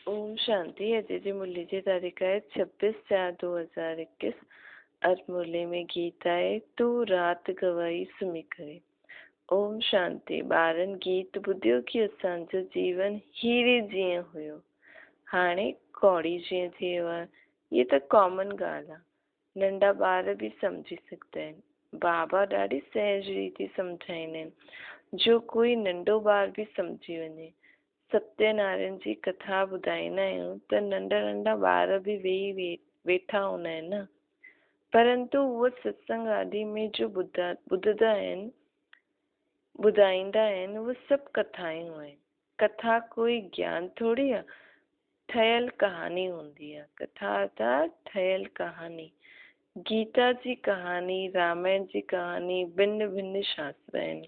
ओम शांति। अॼु जी मुरली जी तारीख़ आहे 26/4/2021। और मुरली में गीत आहे तूं रात गवाई सुम्ही करे। ओम शांति। ॿारनि गीत ॿुधियो की असांजो जीवन हीरे जीअं हुयो, हाणे कौड़ी जीअं थी वियो आहे। इहा त कॉमन ॻाल्हि आहे, नंढा ॿार बि सम्झी सघंदा आहिनि। बाबा ॾाढी सहज रीति सम्झाईंदा आहिनि, जो कोई नंढो ॿार बि सम्झी वञे। सत्यनारायण जी कथा ॿुधाईंदा आहियूं त नंढा नंढा ॿार बि वेही वेठा हूंदा आहिनि न, परंतु उहो सत्संग आदि में जो ॿुधंदा आहिनि, ॿुधाईंदा आहिनि, उहे सभु कथायूं आहिनि। कथा कोई ज्ञान थोरी आहे, ठहियल कहानी हूंदी आहे। कथा त ठहियल कहानी, गीता जी कहानी, रामायण जी कहानी, भिन भिन शास्त्र आहिनि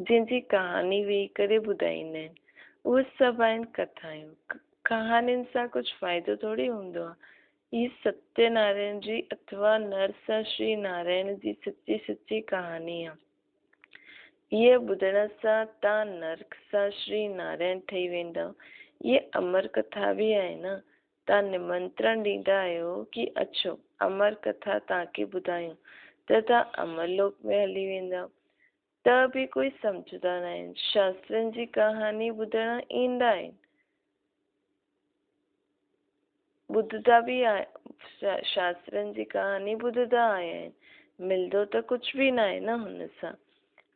जंहिंजी कहानी वेही करे ॿुधाईंदा आहिनि, उहे सभु आहिनि कथायूं। कहानियुनि सां कुझु फ़ाइदो थोरी हूंदो आहे। हीअ सत्यनारायण जी अथवा नर सां श्री नारायण जी सची सची कहानी आहे। इहा ॿुधण सां तव्हां नरक सां श्री नारायण ठही वेंदव। इहा अमर कथा बि आहे न। तव्हां निमंत्रण ॾींदा आहियो की अचो अमर कथा तव्हांखे ॿुधायूं त तव्हां अमर लोक में हली वेंदव, त बि कोई सम्झंदा न आहिनि। शास्त्रनि जी कहानी ॿुधण ईंदा आहिनि, ॿुधंदा बि शास्त्रनि जी कहानी ॿुधंदा आया आहिनि, मिलंदो त कुझु बि न आहे न। हुन सां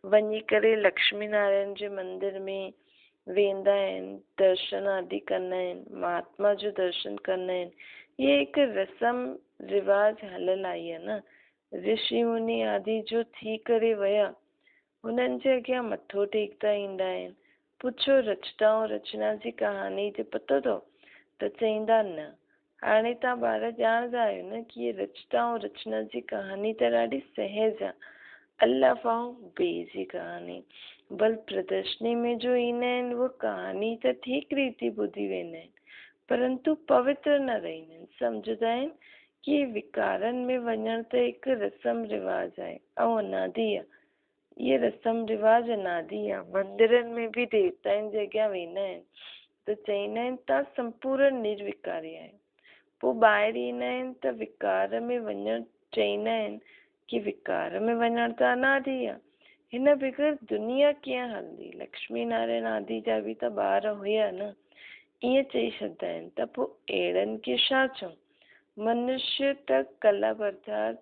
वञी करे लक्ष्मी नारायण जे मंदिर में वेंदा आहिनि, दर्शन आदि कंदा आहिनि, महात्मा जो दर्शन कंदा आहिनि। इहा हिकु रस्म रिवाज हलियल आई आहे न। ऋषि मुनि आदि जो थी करे विया, हुननि जे अॻियां मथो टेकदा ईंदा आहिनि। पुछो रचता ऐं रचना जी कहानी ते पतो अथव? त चईंदा न। हाणे तव्हां ॿार ॼाणंदा आहियो न की इहा रचता ऐं रचना जी कहानी त ॾाढी सहज आहे, अल्लाह ऐं बे जी कहानी। बल प्रदर्शनी में जो ईंदा आहिनि उहा कहानी त ठीकु रीति ॿुधी वेंदा आहिनि, परंतु पवित्र न रहींदा आहिनि। सम्झंदा आहिनि की विकारनि में वञणु त हिकु रस्म रिवाज आहे ऐं अनादि आहे। इहे रस्म रिवाज अनादि आहे। मंदिरनि में बि देवताउनि जे अॻियां वेंदा आहिनि त चईंदा आहिनि तव्हां संपूर्ण निर्विकारी आहियो। पोइ ॿाहिरि ईंदा आहिनि त विकार में वञणु चईंदा आहिनि की विकार में वञणु त अनादि आहे, हिन बगैर दुनिया कीअं हलंदी? लक्ष्मी नारायण आदि जा बि त ॿार हुया न, ईअं चई छॾींदा आहिनि। त पोइ अहिड़नि खे छा चऊं? मनुष्य त कलब अर्थात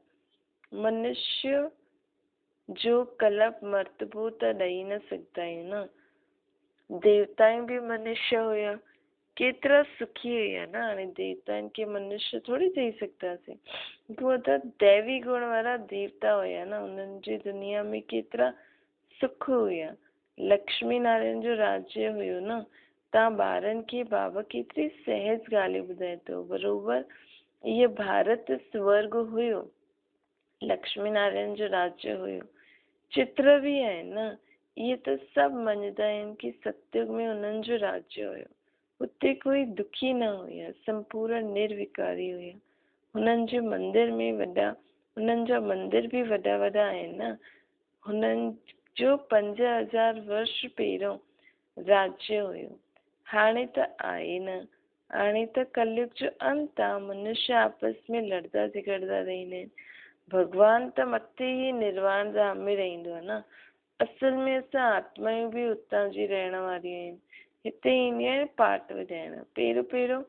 मनुष्य जो कलब मर्तबो त ॾेई न सघंदा आहियूं न। देवतायूं बि मनुष्य हुया, केतिरा सुखी हुया न। हाणे देवताउनि खे मनुष्य थोरी चई सघंदासीं, उहा त दैवी गुण वारा देवता हुया न। हुननि जी दुनिया में केतिरा सुख हुया, लक्ष्मी नारायण जो राज्य हुयो न। तव्हां ॿारनि खे बाबा केतिरी सहज ॻाल्हियूं ॿुधाए थो। बरोबरि इहो भारत स्वर्ग हुयो, लक्ष्मी नारायण जो राज्य हुयो। चित्र बि आहिनि न। इहे त सभु मञंदा आहिनि की सतयुग में हुननि जो राज्य हुयो, हुते कोई दुखी न हुया, संपूर्ण निर्विकारी हुया। हुननि जे मंदिर में वॾा, हुननि जा मंदिर बि वॾा वॾा आहिनि न। हुननि जो 5000 वर्ष पहिरियों राज्य हुयो, हाणे त आहे न। हाणे त कलयुग जो अंत आहे, मनुष्य आपस में लड़ंदा झगड़ंदा रहींदा आहिनि। भॻवान त मथे ई निर्वाण धाम में रहींदो आहे न। असल में असां आत्मायूं बि हुतां जी रहण वारियूं आहिनि, हिते ईंदियूं आहिनि पाठ वॼाइण। पहिरियों पहिरियों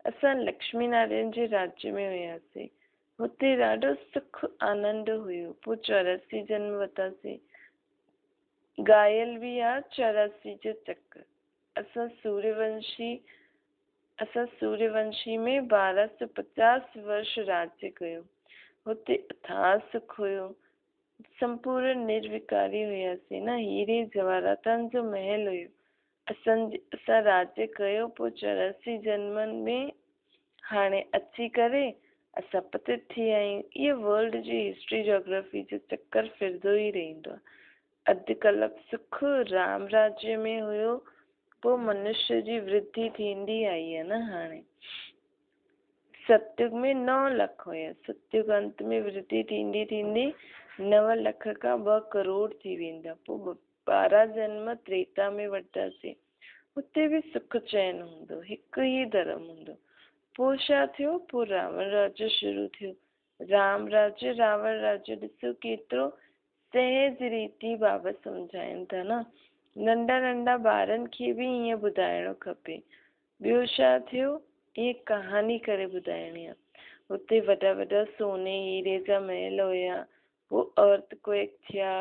असां लक्ष्मी नारायण जे राज्य में हुयासीं, हुते ॾाढो सुख आनंद हुयो। पोइ 84 जन्म वरितासीं, ॻायल बि आहे 84 जो चक्कर। असां सूर्यवंशी में 1250 वर्ष राज्य कयो, हुते अथाह सुख हुयो, संपूर्ण निर्विकारी हुयासीं न। हीरे जवाहरातनि जो महल हुयो। असां राज्य कयो, पोइ 84 जन्मनि में हाणे अची करे असां पतित थी विया आहियूं। इहो वर्ल्ड जी हिस्ट्री जोग्राफी जो चक्कर फिरंदो ई रहींदो आहे। अधु कल्प सुख राम राज्य में हुयो, पोइ मनुष्य जी वृद्धि थींदी आई आहे न। हाणे सतयुग में 9 लख हुया, सतयुग अंत में वृद्धि थींदी थींदी 9 लख खां 2 करोड़ थी वेंदा। पोइ 12 जन्म त्रेता में वरितासीं, هتي به سک چين هوندو، هڪ ئي ڌرم هوندو. پوء ڇا ٿيو؟ پوء راوڻ راڄ شروع ٿيو. رام راڄ، راوڻ راڄ، ڏسو ڪيترو سهج ريتي بابا سمجهائين ٿا نه. ننڍا ننڍا ٻارن کي به ائين ٻڌائڻو کپي. ٻيو ڇا ٿيو؟ ائين ڪهاڻي ڪري ٻڌائڻي آ. هتي وڏا وڏا سوني هيري جا محل هيا. پوء ارٿ ڪوئيڪ ٿيا،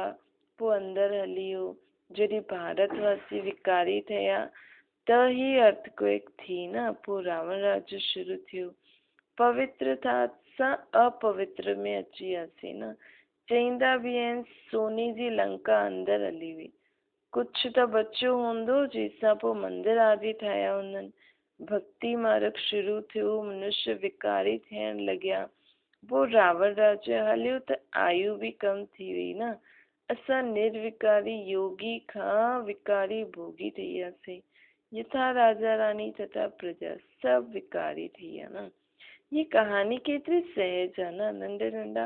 پوء اندر هلي ويو. جڏهن ڀارت واسي وڪاري ٿيا ته هي ارٿ ڪوئيڪ ٿي نه، پوء راوڻ راڄ شروع ٿيو. پوتر ٿا اسان اپوتر ۾ اچي وياسين نه. چئيندا به آهن سوني جي لنڪا اندر هلي وئي. ڪجهه ته بچيو هوندو جنهن سان پوء مندر آدي ٺاهيا هوندن. ڀڳتي مارڳ شروع ٿيو، منشيه وڪاري ٿيڻ لڳيا. پوء راوڻ راڄ هليو ته آيو به ڪم ٿي وئي نه. اسان نروڪاري يوگي کان وڪاري ڀوڳي ٺهي وياسين. يٿا راجا راني تٿا پرجا، سڀ وڪاري ٺهي ويا نه. هي ڪهاڻي ڪيتري سهج آ نه. ننڍا ننڍا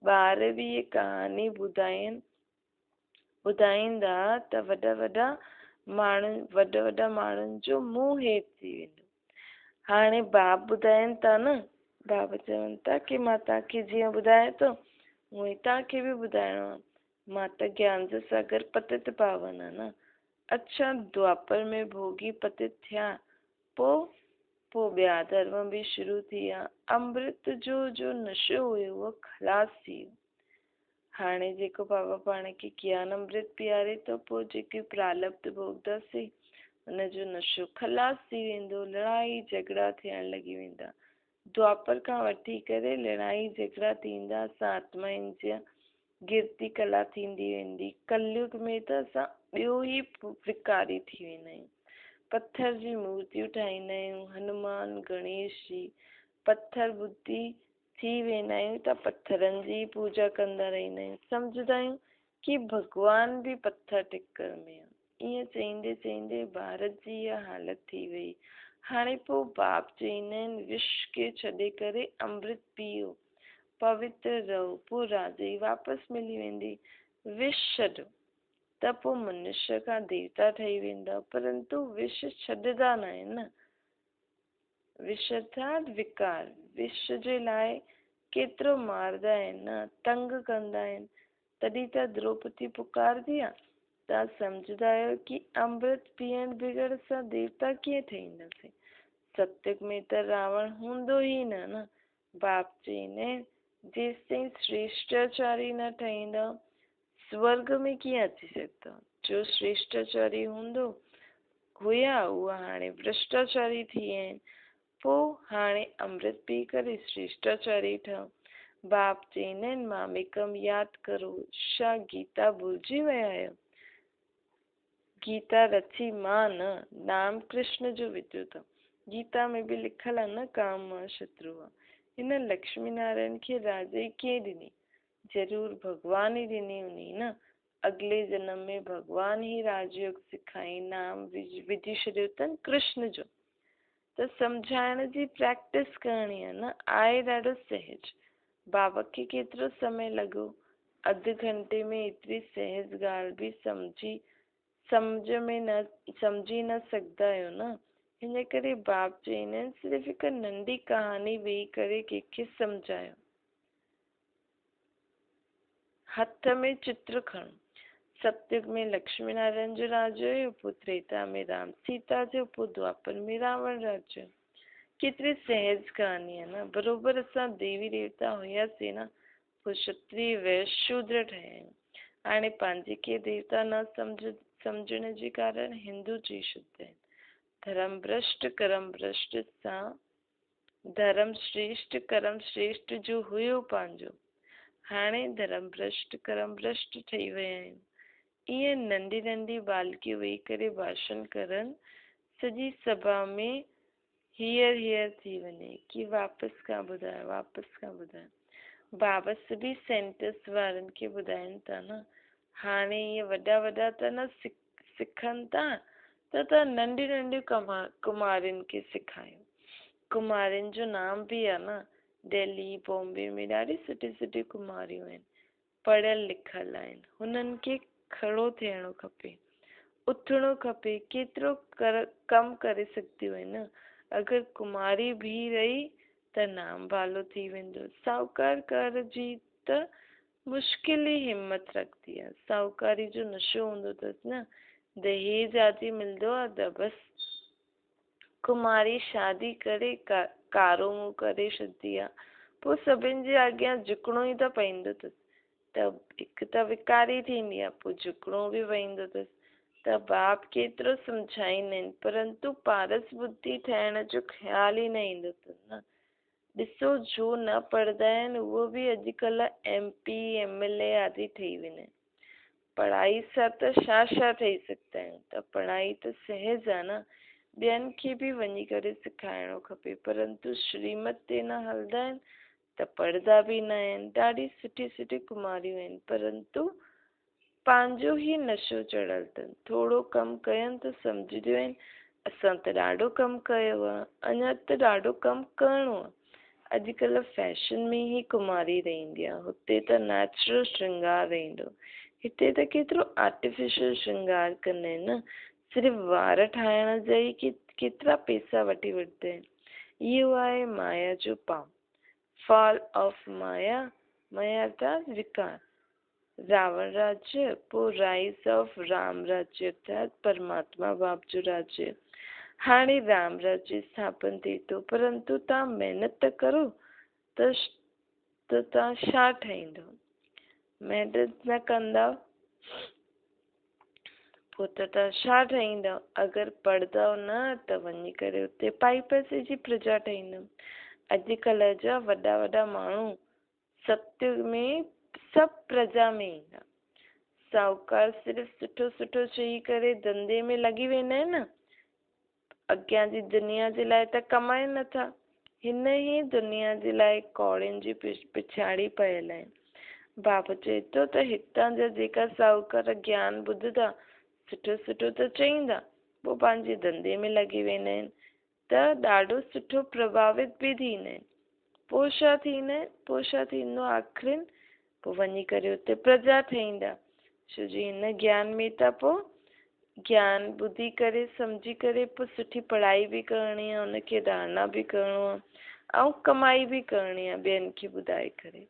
ٻار به هي ڪهاڻي ٻڌائين ٻڌائيندا ته وڏا وڏا ماڻهن وڏا وڏا ماڻهن جو منهن هيٺ ٿي ويندو. هاڻي باب ٻڌائين ٿا نه، باب چون ٿا ڪي مان توهان کي جيئن ٻڌايان ٿو اونئن ئي توهان کي به ٻڌائڻو آهي. مان ته گيان جو ساگر پتت پاون آهيان نه. اڇا دوآپر ۾ ڀوڳي پتت ٿيا پوء پوء ٻيا ڌرم به شروع ٿي ويا. امرت جو جو نشو هيو اهو خلاص ٿي ويو. هاڻي جيڪو بابا پاڻ کي گيان امرت پياري ٿو پوء جيڪي پرالبڌ ڀوڳنداسين ان جو نشو خلاص ٿي ويندو، لڙائي جهڳڙا ٿيڻ لڳي ويندا. دوآپر کان وٺي ڪري لڙائي جهڳڙا ٿيندا، اسان آتمائن جي گرتي ڪلا ٿيندي ويندي. ڪليگ ۾ ته اسان ٻيو ئي وڪاري ٿي ويندا آهيون. پٿر جي مورتيون ٺاهيندا آهيون، هنومان، گڻيش جي. پٿر ٻڌي ٿي ويندا آهيون ته پٿرن جي ئي پوڄا ڪندا رهندا آهيون. سمجهندا آهيون ڪي ڀڳوان به پٿر ٽڪر ۾ آهي. ائين چئيندي چئيندي ڀارت جي اها حالت ٿي وئي. هاڻي پوء باپ چئيندا آهن وش کي ڇڏي ڪري امرت پيئو، پوتر رهو، پوء راجئي واپس ملي ويندي. وش ڇڏو ته پوء منشيه کان ديوتا ٺهي ويندا، پرنتو وش ڇڏندا ناهن نه. وش ارٿات وڪار، وش جي لاء ڪيترو ماردا آهن نه، تنگ ڪندا آهن، تڏهن ته دروپتي پڪارندي آ. توهان سمجهندا آهيو ڪي امرت پيئڻ بغير اسان ديوتا ڪيئن ٺهينداسين؟ ستيگ ۾ ته راوڻ هوندو ئي نه نه. باپ چئيندا آهن جيستائين شريشٽاچاري نه ٺهيندؤ سورڳ ۾ ڪيئن اچي سگهندؤ؟ جو شريشٽاچاري هوندو هيا اها هاڻي ڀرشٽاچاري ٿي ويا آهن. پوء هاڻي امرت پي ڪري شريشٽاچاري ٺهو. باپ چئيندا آهن ماميڪم ياد ڪرو. ڇا گيتا ڀلجي ويا آهيو؟ گيتا رچي مان نه، نام ڪرشن جو وڌو اٿم. گيتا ۾ به لکيل آهي نه ڪام مان شترو آ. هن لڪشمي نارائڻ کي راجائي ڪنهن ڏني؟ ضرور ڀڳوان ئي ڏني هوندي نه. اڳلي جنم ۾ ڀڳوان ئي راجيوگ سکائي نام وجهي ڇڏيو اٿن ڪرشن جو. ته سمجهائڻ جي پريڪٽس ڪرڻي آهي نه. آهي ڏاڍو سهج. بابا کي ڪيترو سمي لڳو؟ اڌ گهنٽي ۾ ايتري سهج ڳالهه به سمجهي سمجهه ۾ نه سمجهي نه سگهندا آهيو نه. ان ڪري باب چئيندا آهن صرف هڪ ننڍي ڪهاڻي ويهي ڪري ڪنهن کي سمجهايو. هٿ ۾ چتر کڻ. ستيگ ۾ لڪشمي نارائڻ جو راڄ هيو، پوء تريتا ۾ رام سيتا جو، پوء دوآپر ۾ راوڻ راڄ جو. ڪيتري سهج ڪهاڻي آهي نه. بروبر اسان ديوي ديوتا هياسين نه، پوء شتري، ويش، شودر ٺهيا آهيون. هاڻي پنهنجي کي ديوتا نه سمجهڻ جي ڪارڻ هندو چئي ڇڏيندا آهن. ڌرم ڀرشٽ، ڪرم ڀرشٽ سان ڌرم شريشٽ ڪرم شريشٽ جو هيو پنهنجو. هاڻي ڌرم ڀرشٽ ڪرم ڀرشٽ ٺهي ويا آهيون. ايئن ننڍي ننڍي ٻالڪيون ويهي ڪري ڀاشڻ ڪرن، سڄي سڀا ۾ هيئر هيئر ٿي وڃي ڪي واپس کان ٻڌايو واپس کان ٻڌايو. بابا سڀي سينٽرس وارن کي ٻڌائين ٿا نه. هاڻي اهي وڏا وڏا ته نه سکن ٿا ته توهان ننڍيون ننڍيون ڪمارين کي سکايو. ڪمارين جو نام به آ نه. دهلي، بامبي ۾ ڏاڍي سٺي سٺي ڪماريون آهن. پڙهيل لکيل آهن. هنن کي کڙو ٿيڻو کپي. اٿڻو کپي، ڪيترو ڪم ڪري سگهنديون آهن نه. اگر ڪماري به رهي ته نام ڀالو ٿي ويندو. ساهوڪار گهر جي ته مشڪل ئي همت رکندي آهي. ساهوڪاري جو نشو هوندو اٿس نه. دهيج آدي ملندو آهي ته بس ڪماري شادي ڪري ڪارو منهن ڪري ڇڏندي آهي. پوء سڀن جي اڳيان جهڪڻو ئي ته پوندو اٿس. ته هڪ ته وڪاري ٿيندي آهي، پوء جهڪڻو به پوندو اٿس. ته باپ ڪيترو سمجهائيندا آهن، پرنتو پارس ٻڌي ٺهڻ جو خيال ئي نه ايندو اٿس نه. ڏسو جو نه پڙهندا آهن، اهو به اڄڪلهه ايم پي، ايم ايل اي آدي ٺهي ويندا آهن. پڙهائي سان ته ڇا ڇا ٺهي سگهندا آهيون، ته پڙهائي ته سهج آهي نه، ٻين کي به وڃي ڪري سکائڻو کپي، پرنتو شريمت تي نه هلندا آهن ته پڙهندا به نه آهن. ڏاڍي سٺي سٺي ڪماريون آهن، پرنتو پنهنجو ئي نشو چڙهيل اٿن. ٿورو ڪم ڪين ته سمجهنديون آهن، اسان ته ڏاڍو ڪم ڪيو آهي، اڃا ته ڏاڍو ڪم ڪرڻو آهي. اڄڪلهه فيشن ۾ ئي ڪماري رهندي آهي. هتي ته نيچرل شرنگار رهندو. هتي ته ڪيترو آرٽيفيشل شرنگار ڪندا آهن نه. صرف وار ٺاهڻ جا ئي ڪيترا پيسا وٺي وٺندا آهن. اهو آهي مايا جو پاپ. فال آف مايا، مايا ارٿات وڪار. راوڻ راجيه، پوء رائز آف رام راجيه ارٿات پرماتما باپ جو راجيه. هاڻي رام راجيه اسٿاپن ٿئي ٿو، پرنتو توهان محنت ته ڪرو ته توهان ڇا ٺاهيندؤ؟ محنت نه ڪندؤ پوء ته توهان ڇا ٺاهيندؤ؟ اگر پڙهندؤ نه ته وڃي ڪري اتي پائي پئسي جي پرجا ٺاهيندؤ. اڄڪلهه جا وڏا وڏا ماڻهو ستيگ ۾ سڀ پرجا ۾ ايندا. ساهوڪار صرف سٺو سٺو چئي ڪري ڌنڌي ۾ لڳي ويندا آهن نه. اڳيان جي دنيا جي لاء ته ڪمائين نٿا. هن ئي دنيا جي لاء ڪوڙين جي پڇاڙي پيل آهن. بابا چئي ٿو ته هتان جا جيڪا ساهوڪار گيان ٻڌندا، سٺو سٺو ته چئيندا، پوء پنهنجي ڌنڌي ۾ لڳي ويندا آهن ته ڏاڍو سٺو پرڀاوت به ٿيندا آهن. پوء ڇا ٿيندا آهن؟ پوء ڇا ٿيندو آخرين؟ پوء وڃي ڪري اتي پرجا ٺهيندا. ڇو جي هن گيان ۾ ته پوء گيان ٻڌي ڪري سمجهي ڪري پوء سٺي پڙهائي به ڪرڻي آهي، ان کي ڌارڻا به ڪرڻو آهي ۽ ڪمائي به ڪرڻي آهي ٻين کي ٻڌائي ڪري.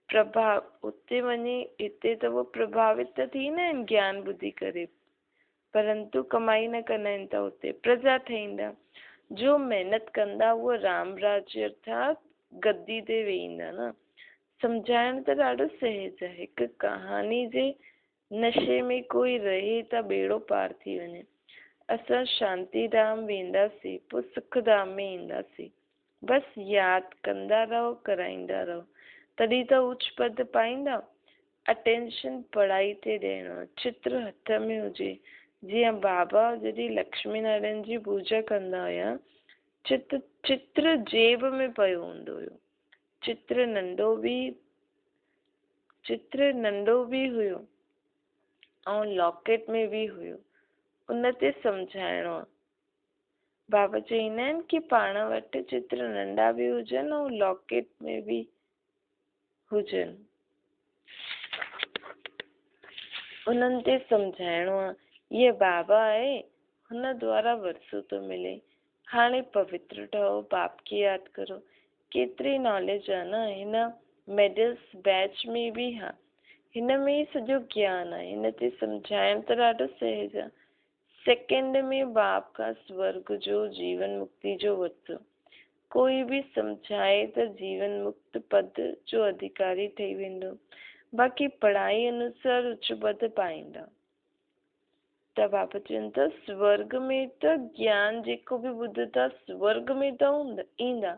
پرڀاء اتي وڃي هتي ته اهو پرڀاوت ته ٿيندا آهن گيان ٻڌي ڪري پرنتو ڪمائي نه ڪندا آهن ته اتي پرجا ٺهيندا. جو محنت ڪندا اهو رام راجيه ارٿات گدي تي ويهندا نه. سمجهائڻ ته ڏاڍو سهج آهي. هڪ ڪهاڻي جي نشي ۾ ڪوئي رهي ته ٻيڙو پار ٿي وڃي. اسان شانتي ڌام وينداسين پوء سک ڌام ۾ اينداسين. بس ياد ڪندا رهو ڪرائيندا رهو. تڏهن ته اوچ پد پائيندا. اٽينشن پڙهائي تي ڏيڻو آهي. چتر هٿ ۾ هجي. جيئن بابا جڏهن لڪشمي نارائڻ جي پوڄا ڪندا هيا چت چتر جيب ۾ پيو هوندو هيو. چتر ننڍو به چتر ننڍو به هيو ۽ لاڪيٽ ۾ به هيو. ان تي سمجهائڻو آهي. بابا چئيندا آهن ڪي پاڻ وٽ چتر ننڍا به هجن ۽ لاڪيٽ ۾ به هجن. انهن تي سمجهائڻو آهي. هيء بابا آهي، هن دوارا ورثو ٿو ملي. هاڻي پوتر ٺهو، باپ کي ياد ڪرو. ڪيتري ناليج آ نه هن ميڊلس بيچ ۾ به ها. هن ۾ ئي سڄو گيان آ. هن تي سمجهائڻ ته ڏاڍو سهج آ. سيڪنڊ ۾ باپ کان سورڳ جو، جيون مڪتي جو ورثو. ڪوئي به سمجهائي ته جيون مڪت پد جو اڌيڪاري ٺهي ويندو. باقي پڙهائي انوسار اچ پد پائيندا. ته بابا چون ٿا سورڳ ۾ ته گيان جيڪو به ٻڌندا سورڳ ۾ ته ايندا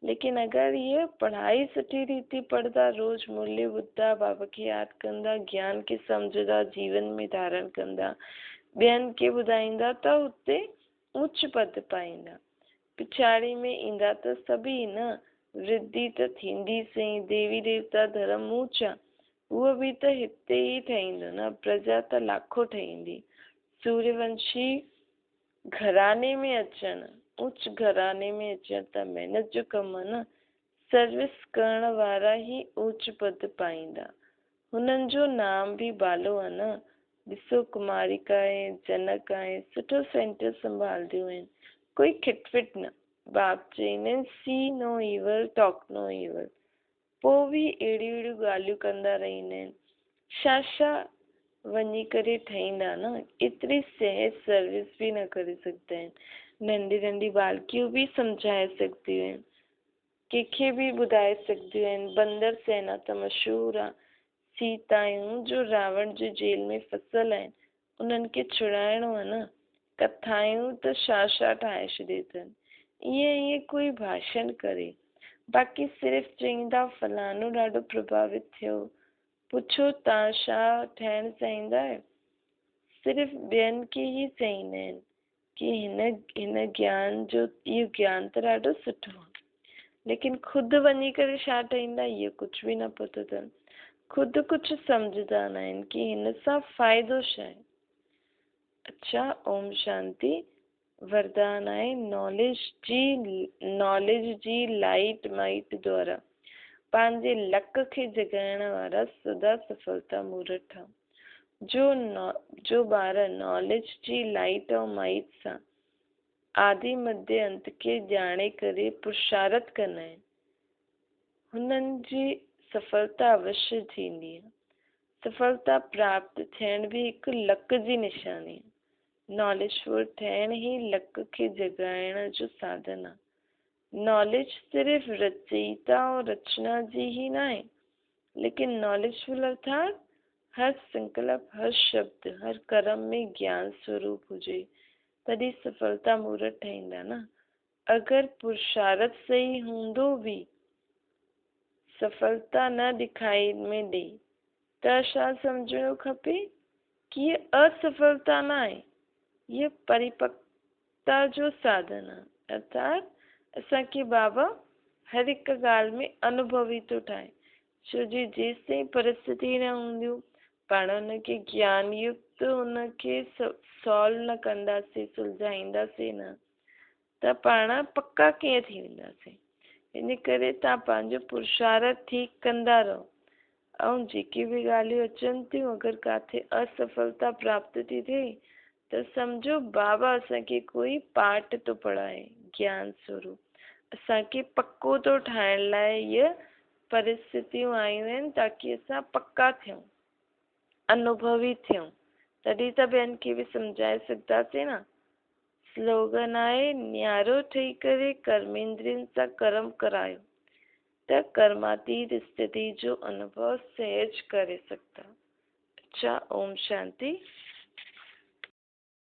ليڪن اگر اهي پڙهائي سٺي ريتي پڙهندا روز مرلي ٻڌندا بابا کي ياد ڪندا گيان کي سمجهندا جيون ۾ ڌارڻ ڪندا ٻين کي ٻڌائيندا ته اتي اوچ پد پائيندا پڇاڙي ۾ ايندا ته سڀ ئي نه ورڌي ته ٿيندي سهي ديوي ديوتا ڌرم اوچا اهو به ته هتي ئي ٺهيندو نه، پرجا ته لاکو ٺهيندي. سوريه ونشي گهراڻي ۾ اچڻ، اچ گهراڻي ۾ اچڻ ته محنت جو ڪم آهي نه. سروس ڪرڻ وارا ئي اچ پد پائيندا. هنن جو نام به بالو آهي نه. ڏسو ڪماريڪا آهي، جنڪ آهي، سٺو سينٽر سنڀالنديون آهن، ڪوئي کٽ پٽ نه. باپ چئيندا آهن see no evil talk no evil. پوء به اهڙيون اهڙيون ڳالهيون ڪندا رهندا آهن. ڇا ڇا وڃي ڪري ٺهيندا نه، ايتري سهج سروس به نه ڪري سگهندا آهن. ننڍي ننڍي ٻالڪيون به سمجهائي سگهنديون آهن، ڪنهن کي به ٻڌائي سگهنديون آهن. بندر سينا ته مشهور آ. سيتايون جو راوڻ جي جيل ۾ ڦسل آهن، انهن کي ڇڙائڻو آ نه. ڪٿايون ته ڇا ڇا ٺاهي ڇڏي اٿن. ائين ائين ڪوئي ڀاشڻ ڪري. باقي صرف چئيندا فلاڻو ڏاڍو پرڀاوت ٿيو. پڇو توهان ڇا ٺهڻ چاهيندا آهيو؟ صرف ٻين کي ئي چئيندا آهن ڪي هن هن گيان جو اهو گيان ته ڏاڍو سٺو آهي. ليڪن خود وڃي ڪري ڇا ٺهيندا اهو ڪجهه به نه پتو اٿن. خود ڪجهه سمجهندا نه آهن ڪي هن سان فائدو ڇا آهي. اڇا اوم شانتي. وردان آهي ناليج جي ناليج جي لائيٽ مائيٽ دوارا پنهنجي لڪ کي جڳائڻ وارا سدا سڦلتا مورت ٺاهو. جو جو ٻار ناليج جي لائيٽ ۽ مائيٽ سان آدي مڌي انت کي ڄاڻي ڪري پرشارٿ ڪندا آهن هنن جي سڦلتا اوشيه ٿيندي. سڦلتا پراپت ٿيڻ به هڪ لڪ جي نشاني آهي. ناليجفل ٿيڻ ئي لڪ کي جڳائڻ جو ساڌن آهي. ناليج صرف رچئيتا ۽ رچنا جي ئي ناهي، ليڪن ناليجفل ارٿات هر سنڪلپ، هر شبد، هر ڪرم ۾ گيان سوروپ هجي، تڏهن سڦلتا مورت ٺهيندا نه. اگر پرشارٿ صحيح هوندو به سڦلتا نه ڏکائي ۾ ڏئي ته ڇا سمجهڻو کپي ڪي هيء اسڦلتا نه آهي، هيء پريپڪتا جو ساڌن آهي. ارٿات اسان کي بابا هر هڪ ڳالهه ۾ انوڀوي ٿو ٺاهي، ڇو جي جيستائين پرسٿتي نه هونديون پاڻ ان کي گيان يڪت ان کي سالو نه ڪنداسين، سلجهائينداسين نه ته پاڻ پڪا ڪيئن ٿي وينداسين. ان ڪري توهان پنهنجو پرشارٿ ٺيڪ ڪندا رهو ۽ جيڪي به ڳالهيون اچن ٿيون اگر ڪاٿي اسڦلتا پراپت ٿي ٿئي ته سمجهو بابا اسان کي ڪوئي پاٺ ٿو پڙهائي، گيان سوروپ اسان کي پڪو ٿو ٺاهڻ لاء اهي پرسٿتيون آيون آهن تاڪي اسان پڪا ٿيون، انوڀوي ٿيون، تڏهن ته ٻين کي به سمجهائي سگهنداسين نه. سلوگن آهي، نيارو ٺهي ڪري ڪرميندرين سان ڪرم ڪرايو ته ڪرماتيت اسٿتي جو انوڀو سهج ڪري سگهندا. اڇا اوم شانتي.